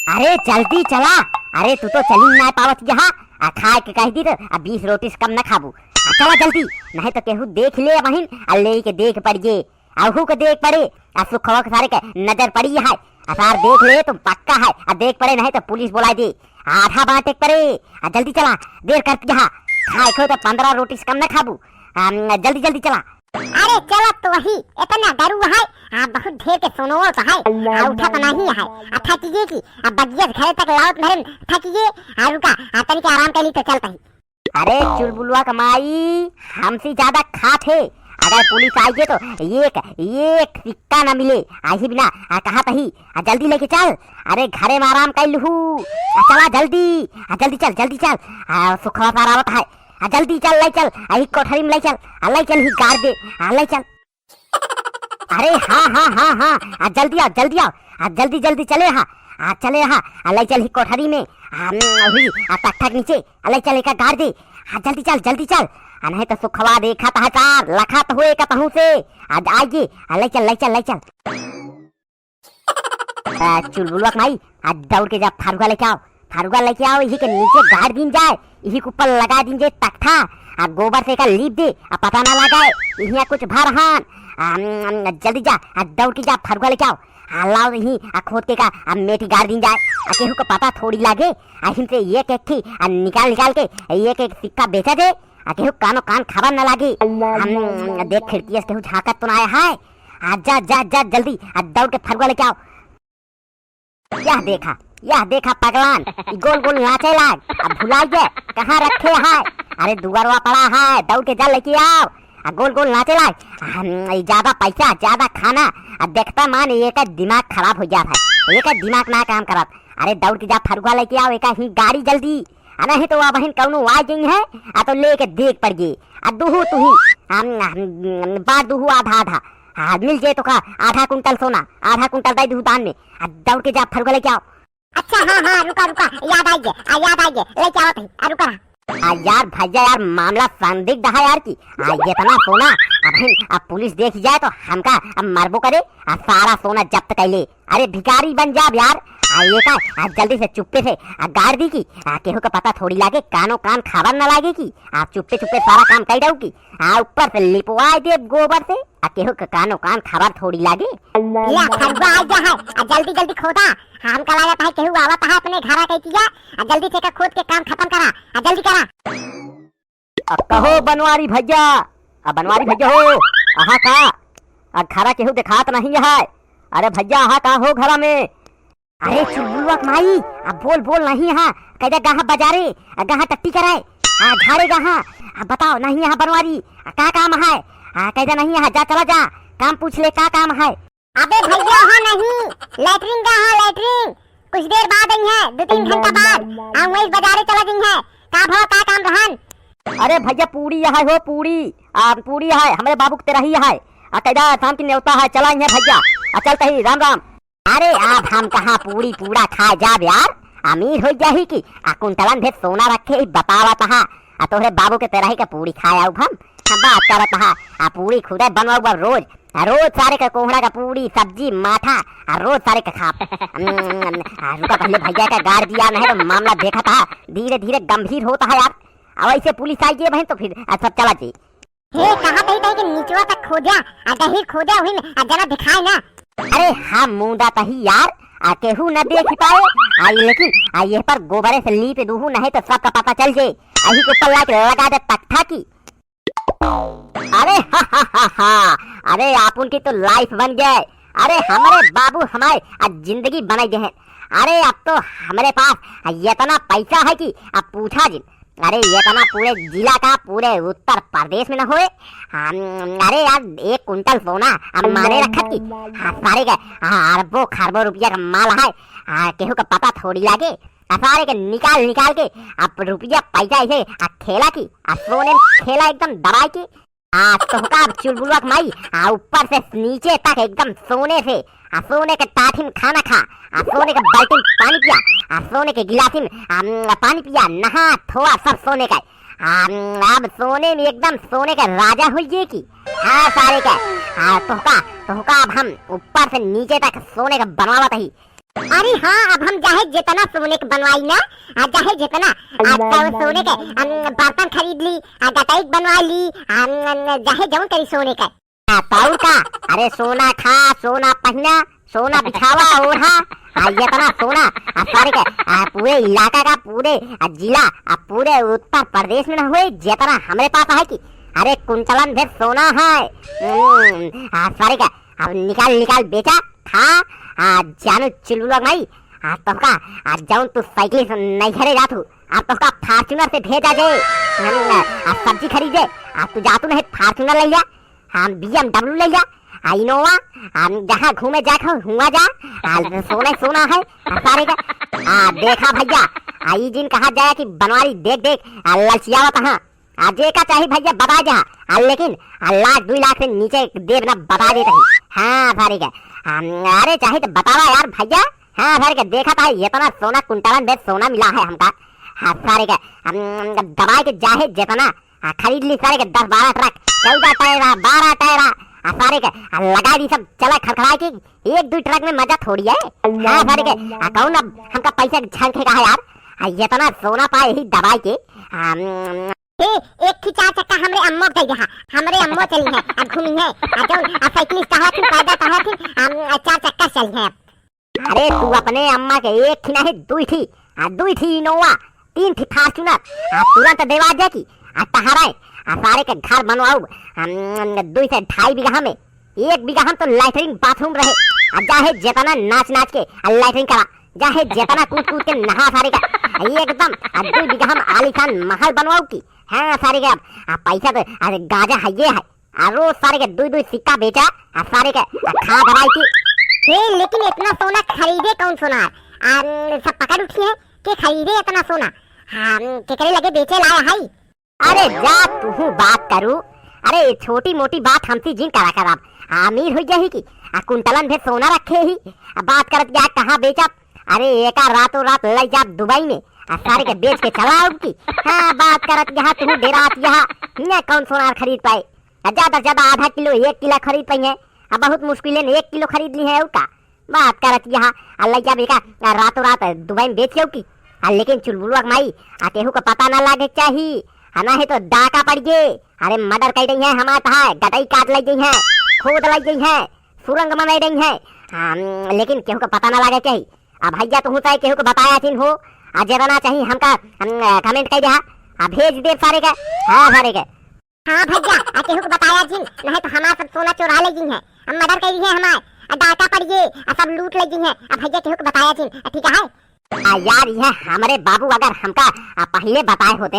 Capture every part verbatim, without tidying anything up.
अरे जल्दी चला, अरे तू तो चली ना पावत यहाँ, आ खाए के कह दी तो आ बीस रोटी से कम न खाबू। आ चला जल्दी, नहीं तो केहू देख ले बहिन, आ लेके देख पड़िए, अहू के देख पड़े, आ सुखवा के सारे के नजर पड़ी है, आ सार देख ले तो पक्का है, आ देख पड़े नहीं तो पुलिस बुलाए दे, आधा बांटे के पड़े। आ जल्दी चला, देर करती है, खाए खो तो पन्द्रह रोटी से कम न खाबू। आ, जल्दी जल्दी चला। अरे चला तो वही, इतना डरू है, आ बहुत ढेर के सोनो तो है, आ उठा तो नहीं है, आ थकिए की, आ बगिया से घरे तक लावत मेरे थकिए, आ रुका, आ तनिक आराम कर ली तो चलता ही। अरे चुलबुलवा क माई, हमसे ज्यादा खात है। अगर पुलिस आई है तो एक, एक सिक्का ना मिले। आई बिना, आ, कहा तही, आ, जल्दी लेके चल। अरे घरे में आराम कर लूहू। आ, चला जल्दी, आ, जल्दी चल, जल्दी चल। आ, सुखवा सार आवत है। आ, जल्दी चल, ले चल। आ, ही कोठरी में ले चल। आ, ले चल, ही गाड़ दे। आ, ले चल। अरे हाँ, हाँ, हाँ, हाँ, आ जल्दी आओ, जल्दी आओ, आ जल्दी, जल्दी चले हा, आ चले हा, आ ले चल ही कोठरी में, आ, हुई, आ तख्ता के नीचे, आ ले चल एका गाड़ दे, आ जल्दी चल, जल्दी चल, आ नहीं तो सुखवा देखा तहा सार, लखा तो हुए का तहू से, आज आइए, आ ले चल, ले चल, ले चल। आ, चुलबुलवा के माई, आ दौड़ के जा फरुआ लेके आओ, फरुआ लेके आओ, इही के नीचे गाड़ दीन जाए, इही के ऊपर लगा दीन जाए तख्ता, आ गोबर से एका लीप दे, आ पता ना लगे, इहिया कुछ भर हन, आ, अम, अम, जल्दी जा, आ दौड़ के जा फरुआ लेके आओ, आ लाओ इही, आ खोद के का, आ मेटी गाड़ दीन जाए, आ केहू को पता थोड़ी लागे, आ हिन से एक एक थी, आ निकाल निकाल के, एक एक सिक्का बेचा दे, आ केहू कानो कान खबर न लागी, हम देख खिड़की से केहू झांकत तो ना आया है, आ जा, जा, जा, जल्दी, आ दौड़ के फरुआ लेके आओ। यह देखा, यह देखा पगलान, ई गोल गोल नाचे लाग, अब भुलाई गए, कहाँ रखे है? अरे दुआरवा पड़ा है, दौड़ के जा लेके आओ, आ गोल गोल नाचे लाग, हम, ई ज्यादा पैसा, ज्यादा खाना, आ देखता मान एकर दिमाग खराब हो जात है, एकर दिमाग ना काम करत। अरे दौड़ के जा फरुआ लेके आओ, एका ही गाड़ी जल्दी, आ नहीं तो वह बहिन कौनो आ गई है, आ तो लेके देख पड़ गई, आ दुहू तुही, हम, हम, बार दुहू आधा आधा, हाँ, मिल जाए तो का, आधा कुंटल सोना, आधा कुंटल दे दू दान में। आ दौड़ के जा फरुआ लेके आओ। अच्छा, हाँ, हाँ, रुका, रुका, याद आई गे, आ, याद आई गे, लेके आओ तही, आ, रुका रहा। आ, यार भैया, यार मामला संदिग्ध है यार की, आ, इतना सोना, अब हम, अब पुलिस देख जाए तो हमका अब मरबो करे, आ, सारा सोना जब्त कर ले। अरे भिखारी बन जाब यार, आ, ये का, आ, जल्दी से चुप्पे से, आ, गाड़ दी की, आ, केहू का पता थोड़ी लागे, कानो कान खबर न लागे की, आ, चुप्पे चुप्पे सारा काम कर दऊ की, आ, ऊपर से लिपवाए देब गोबर से, आ केहू के कानो कान खबर थोड़ी लागे। या फरुआ आ गया है, आ जल्दी जल्दी खोदा, हमका लागत है केहू आवत है अपने घरा के किया, आ जल्दी से एका खोद के काम खत्म करा, आ जल्दी करा। आ कहो बनवारी भैया, आ बनवारी भैया हो, अहा का? आ घरा केहू देखात नहीं है। अरे भैया, अहा का हो घरा में? अरे चुलबुलवा के माई, अब बोल बोल नहीं यहाँ, कैदा गाहा बजारे, आ गाहा टट्टी कराए, आ झाड़े गाहा, आ बताओ नहीं यहाँ बनवारी, आ का काम है? आ कैदा नहीं यहाँ, जा चला जा, काम पूछ ले का काम है? अबे भैया हो नहीं, लैट्रिन गाहा लैट्रिन, कुछ देर बाद आई है, दो तीन घंटा बाद, आ वही बजारे चला गई है, का भवा का काम रहन? अरे भैया पूड़ी है हो पूड़ी, आ पूड़ी है, हमरे बाबू के तेरही है, आ कैदा शाम की नेवता है, चला आई है भैया, आ चलते ही राम राम। अरे, अब हम कहाँ पूड़ी पूड़ा खाए जाब यार? अमीर होइ जाही कि आ कुंटलन भे सोना रखे ही बतावत हा। आ तोहरे बाबू के तेरही के पूड़ी खाए आउब हम? हाँ, बात करत हा। आ पूड़ी खुदे बनवाउब अब रोज। आ रोज सारे के कोहड़ा का पूड़ी, सब्जी, माठा, आ रोज सारे के खाब। हम्म, आ रुका पहले भैया का गाड़ दिया, नहीं तो मामला देखत हा। धीरे धीरे गंभीर होत हा यार। अब ऐसे पुलिस आई गई बहन तो फिर आ सब चला जी। हे, कहा तही तही के निचवा तक खोद्या, आ गहिर खोद्या, उही में आ जना दिखाए ना। अरे हाँ, मुंदा तही यार, आ केहू न देखि पाए, आ लेकिन आ ये पर गोबरे से लीप दूहू, नहीं तो सबका पता चल जे। अही के ऊपर लाके लगा दे तख्ता की। अरे हा, हा, हा, हा, अरे आपुन की तो लाइफ बन गए। अरे हमरे बाबू हमारे आज जिंदगी बनाई दे हैं। अरे अब तो हमरे पास इतना पैसा है कि अब पूछा जिन। अरे, ये तना पूरे जिला का, पूरे उत्तर प्रदेश में न होए। हम, अरे यार, एक कुंटल सोना हम माने रखत की। हाँ, सारे का, हाँ, अरबों खरबों रुपया का माल है। हाँ, केहू का पता थोड़ी लागे। आ, सारे के निकाल निकाल के, अब रुपया पैसा ऐसे, आ, खेला की, आ, सोने में खेला एकदम दबाई की। आ, तोहका अब चुलबुलवा के माई, आ, ऊपर से नीचे तक एकदम सोने से, आ, सोने के टाठी में खाना खा, आ, सोने के बाल्टी में पानी पिया, आ, सोने के गिलासी में, आ, पानी पिया, नहा, धोआ, सब सोने का। आ, अब सोने में एकदम सोने के राजा हुई जे की। हाँ, सारे के। आ, तोहका, तोहका अब हम ऊपर से नीचे तक सोने के बनवावत ही। अरे हाँ, अब हम चाहे जितना सोने के बनवाई ना, आ चाहे जितना, आ तो सोने के, अम, बर्तन खरीद ली, आ गटई के बनवा ली, अम, अम, चाहे जौन करी सोने के। आ, तो और का? अरे सोना खा, सोना पहिना, सोना बिछावा, ओढ़ा, आ इतना सोना, आ सारे के, आ पूरे इलाका का, पूरे, आ जिला, आ पूरे उत्तर प्रदेश में ना होए, जितना हमरे पास है कि, अरे कुंटलन भर सोना है। हम्म, आ सारे का, अब निकाल निकाल बेचा, खा, आ जानू चुलबुलवा के माई, आ तोहका, आ जौन तू साइकिल से नैहरे जात हूँ, आ तोहका Fortuner से भेजा जे, हम्म, आ सब्जी खरीदे, आ तू जातू नहीं Fortuner ले लिया, हम BMW ले लिया, आ Innova, हम जहाँ घूमे जाए खाओ, हुआ जा, आ सोना ही सोना है, आ सारे का, आ देखा भैया, आ ई जिन कहा जाए कि बनवारी देख देख, आ ललचियावत हाँ, आ जेका चाही भैया बता जा, आ लेकिन, आ लाख दुई लाख से नीचे देब ना बता देत ही, हाँ सारे का, आ, अरे चाही तो बतावा यार भैया, हाँ सारे का देखा था इतना सोना कुंटलन भर सोना मिला है हमका, हाँ सारे का, आ, दबाए के चाहे जितना हाँ, खरीद ली सारे के दस बारह ट्रक, चौदह टायरा, बारह टायरा, आ सारे के, आ लगा दी सब चला खड़खड़ा के, एक दुई ट्रक में मजा थोड़ी है। हाँ, सारे के, आ कौन अब हमका पैसा के झंखे का है यार? आ इतना सोना पाए यही दबाई के, आ, ए, एक थी चार चक्का हमरे अम्मो के दे दे, हाँ, हमरे अम्मो चली है, अब घूमी है, आ जौन, आ साइकिल से टहरत ही, पैदल टहरत ही, आ, चार चक्का चली है अब। अरे तू अपने अम्मा के एक थी नहीं, दुई थी, आ दुई थी Innova, तीन थी Fortuner, आ तुरंत देवा दे की, आ टहराए, आ सारे के घर बनवाऊ, हम दुई से ढाई बीघा में, एक बीघा हम तो latrine bathroom रहे, आ चाहे जितना नाच नाच के, आ latrine करा, चाहे जितना कूद कूद के नहा सारे का, आ एकदम, आ दुई बीघा हम आलीशान महल बनवाऊ की, हाँ सारे का, आ पैसा तो, आ गाजा है ये है, आ रोज सारे के दुई दुई सिक्का बेचा, आ सारे के, आ खा दवाई की। हे, लेकिन इतना सोना खरीदे कौन सोना? आ, सब पकड़ उठी है, के खरीदे इतना सोना? हाँ, केकरे लगे बेचे लाया है? अरे जा तू बात करू, अरे छोटी मोटी बात हमसे जिन करा कर, अब अमीर हो जाही की, आ कुंटलन भर सोना रखे ही, आ बात करत या कहाँ बेचब? अरे एका रातों रात लई जाब दुबई में, आ सारे के बेच के चला आउब की, हाँ बात करत यहाँ तू डेरात यहाँ, हियाँ कौन सोनार खरीद पाए? आ ज्यादा से ज्यादा आधा किलो, एक किलो खरीद पइहे। आ बहुत मुश्किल है, एक किलो खरीद ली है, और का बात करत यहाँ। आ लइका बेका, आ रातों रात दुबई में बेच जाऊ की। आ लेकिन चुलबुलवा के माई, आ केहू का पता ना लागे चाही। आ ना है तो डाका पड़ गए। अरे murder कर रही है हमारे तहा, गटई काट लग गई है, खोद लग गई है, सुरंग बना रही है। आ, लेकिन केहू का पता ना लागे चाही। आ भैया तुहू चाहे केहू का बताया चिन हो, आ जेतना चाही हमका, हम, comment कर दे, आ भेज दे सारे का। हाँ सारे का। हाँ भैया, आ केहू के बताया जिन, नहीं तो हमार सब सोना चोरा ले जिन है, आ murder कर दिए हमार, आ डाका पड़ गए, आ सब लूट ले जिन है, आ भैया केहू के बताया जिन, आ ठीक है? आ यार, यह हमरे बाबू अगर हमका, आ, पहिले बताए होते,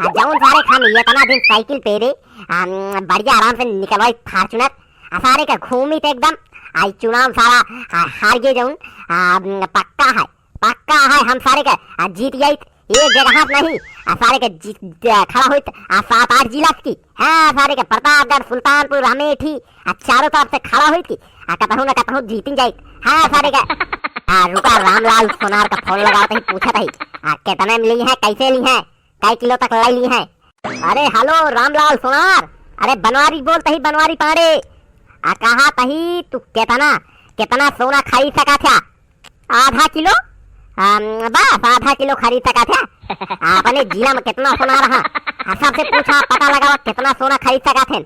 आ जौन सारे हम इतना दिन साइकिल पे रे, आ, बढ़िया आराम से निकलवाई Fortuner, आ सारे के घूमी तो एकदम, आ चुनाव सारा, आ, हार गए जौन, आ, पक्का है। पक्का है हम सारे के, आ, जीत जाइत। एक जगह नहीं, आ, सारे के जीत, आ, खड़ा होइत, आ, सात आठ जिला की। हाँ, सारे के प्रतापगढ़, सुल्तानपुर, अमेठी, आ, चारों तरफ से खड़ा होइत की। आ, कतहूँ ना कतहूँ जीतिन जाइत। हाँ, सारे के। आ, रुका, रामलाल सोनार का फोन लगावत ही, पूछत ही। आ, कितने में ली है, कैसे ली है, कै किलो तक ले ली है? अरे, हेलो, रामलाल सोनार। अरे, बनवारी बोलत ही, बनवारी पांड़े। आ, कहत ही, तू कितना, कितना सोना खरीद सकत है? आधा किलो? अम, बस आधा किलो खरीद सकत है। अपने जिला में कितना सोना रहा? हाँ, सबसे पूछा, पता लगावा कितना सोना खरीद सकत है।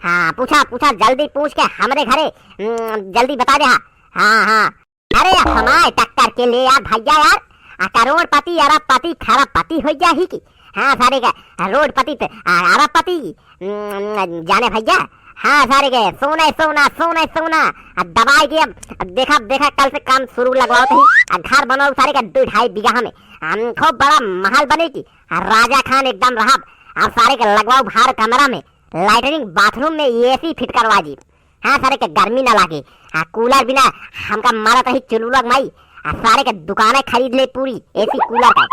हाँ, पूछा, पूछा, जल्दी पूछ के हमरे घरे, अम, जल्दी बता दे। हाँ, हाँ, हाँ। अरे, हमारे टक्कर के ले यार भैया यार, आ करोड़पति, अरबपति, खरबपति हो जाही की। हाँ, सारे का रोडपति पे, आ, अरबपति, उम, जाने भैया, हाँ, सारे के सोना ही सोना, सोना ही सोना। अब दबाई के अब, अब देखा, देखा, कल से काम शुरू लगवाओ तो ही। आ घर बनाओ सारे का दो ढाई बीघा में। हम खूब बड़ा महल बने की। आ राजा खान एकदम रहब। आ सारे के लगवाओ बाहर कमरा में, latrine bathroom में AC fit करवा जी। हाँ, सारे के गर्मी ना लागे। हाँ, cooler बिना हमका मारत ही चुलबुलवा के माई। आ सारे के दुकाने खरीद ले पूरी AC cooler का।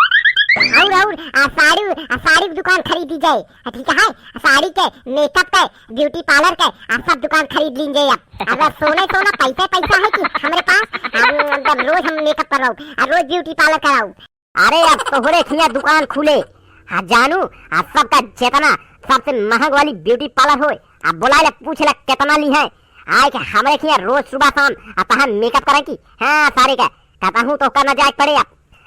और, और, आ साड़ी, आ साड़ी की दुकान खरीदी जाए। आ ठीक है, आ साड़ी के, makeup के, beauty parlour के, आ सब दुकान खरीद लीन जाए अब। अब सोना ही सोना, पैसा ही पैसा है कि हमरे पास। अब, अब रोज हम makeup करवाऊ, आ रोज beauty parlour कराऊ। अरे अब तोहरे खिया दुकान खुले। हाँ जानू, आ सबका जेतना सबसे महंग वाली beauty parlour होए, आ बोलाए ले पूछ ले कितना ली है। आए के हमरे खिया रोज सुबह शाम आ तहां makeup करे की। हाँ सारे के, कतहूँ तोहका न जाए पड़े अब।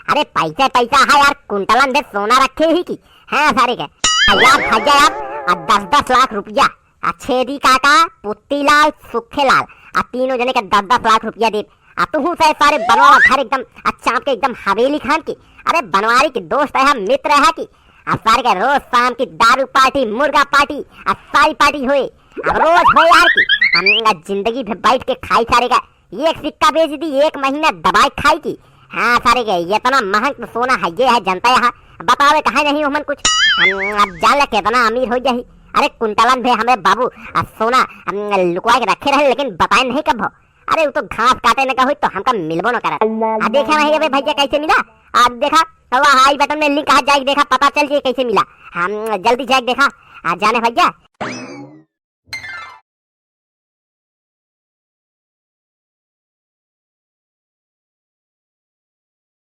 अरे पैसा पैसा है यार, कुंटलन भे सोना रखे ही की। हाँ सारे के। आ यार भैया यार, आ दस दस लाख रुपया, आ छेदी काका, पुत्तीलाल, सुखेलाल, आ तीनों जने के दस दस लाख रुपया दे। आ तुहू से सारे बनवावा घर एकदम, आ चाप के एकदम हवेली खान की। अरे बनवारी की दोस्त है, मित्र है की। आ सारे के रोज शाम की दारू पार्टी, मुर्गा पार्टी, आ सारी पार्टी होए। अब रोज हो यार की। हम जिंदगी भे बैठ के खाई सारे का, एक सिक्का बेच दी, एक महीना दबाई खाई की। हाँ सारे के, इतना महंग तो सोना है, ये है जनता यहाँ। बतावे कहाँ नहीं हमन कुछ। हम अब जान ले कितना अमीर हो जाही। अरे कुंटलन भे हमरे बाबू, आ सोना हम लुकवा के रखे रहे, लेकिन बताए नहीं कब हो। अरे वो तो घास काटे न का हुई तो हमका मिलबो न करत। आ देखा नहीं अबे भैया कैसे मिला। आ देखा, तो आई बटन में लिंक आ जाए, देखा पता चल जाए कैसे मिला। हम जल्दी जाए देखा। आ जाने भैया।